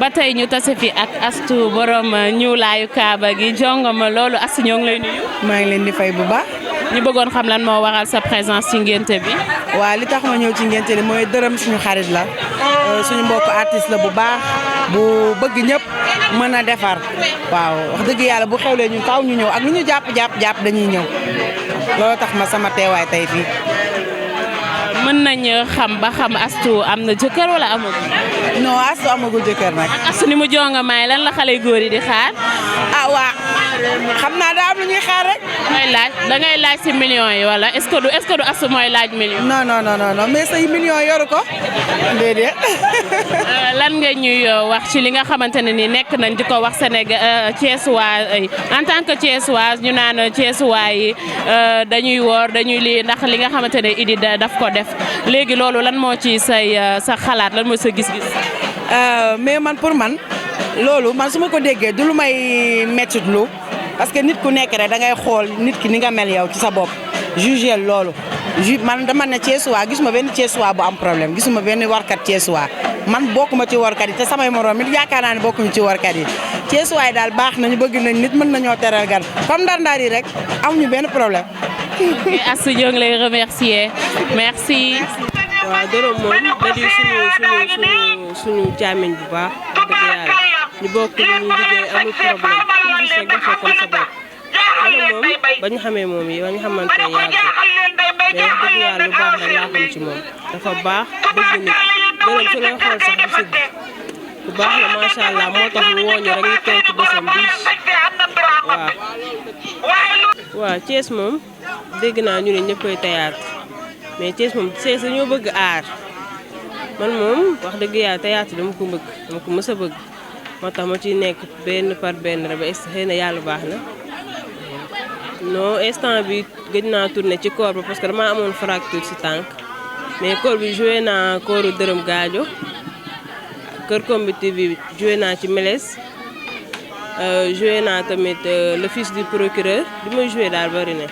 ba tey ñu tase fi ak Astou borom ñuulaayu kaaba gi jongoma loolu Astou ñoo ngi lay nuyu. maa ngi leen di fay bu baax. ñu bëggoon xam lan moo waral sa présence ci ngénte bi. waa li tax ma ñëw ci ngénte li mooy dërëm suñu xarit la suñu mbokk artiste la bu baax bu bëgg ñëpp mën a defar waaw wax dëgg yàlla bu xewlee ñun faaw ñu ñëw ak lu ñu jàpp dañuy ñëw loolu tax ma sama teewaay tey fii. mën nañ xam ba xam Astou am na jëkkër wala amagul. non Astou amagul jëkkër nag. ak Astou ni mu jonga maay lan la xale góor yi di xaar. ah waa xam naa daa am lu ñuy xaar rek. da ngay laaj si millions yi wala est-ce que du Astou mooy laaj millions. non mais say millions yoru ko déedéet. lan nga ñuy wax ci li nga xamante ne ni nekk nañ di ko wax Sénégal Thiessois en tant que Thiessois ñu naan Thiessois yi dañuy woor dañuy lii ndax li nga xamante ne Idy daf ko def léegi loolu lan moo ci sa xalaat lan mooy sa gis-gis. mais man pour man loolu man su ma ko déggee du lu may mettitlu parce que nit ku nekk rek da ngay xool nit ki ni nga mel yow ci sa bopp jugé loolu man dama ne Thiessois gisuma benn Thiessois bu am problème gisuma benn warkat Thiessois man bokkuma ci warkat yi te samay morom it yaakaar naa ne bokkuñu ci warkat yi Thiessois yi daal baax nañu bëgg nañ nit mën nañoo teral gan comme ndar-ndar yi rek amuñu benn problème. ok Astou ñoo ngi lay remercier merci. waaw dërëm moom da di suñu jaamiñ bu baax dëgg yàlla ñu bokk lu ñu liggéey amul problème ku gis rek defee comme sa bopp dërëm moom ba ñu xamee moom yi ba ñu xamante ne yàgg mais wax dëgg yàlla lu baax rek laa xam ci moom dafa baax bëgg nit dërëm su lay xool sax du sigg bu baax la macha allah moo tax mu wooñu rek ñu teew ci bésam bi waaw Thiès moom dégg naa ñu ne ñëppay théâtre mais Thiès moom Thiès dañoo bëgg aar man moom wax dëgg yàlla théâtre dama ko mës a bëgg moo tax ma ciy nekk benn par benn rek ba xëy na yàlla baax na non instant bi gëj naa tourné ci corps ba parce que damaa amoon fracture si tànk mais corps bi joué naa kooru Dërëm Gaajo kër comité bi joué naa ci Meles joué naa tamit le fils du procureur li may joué daal bari na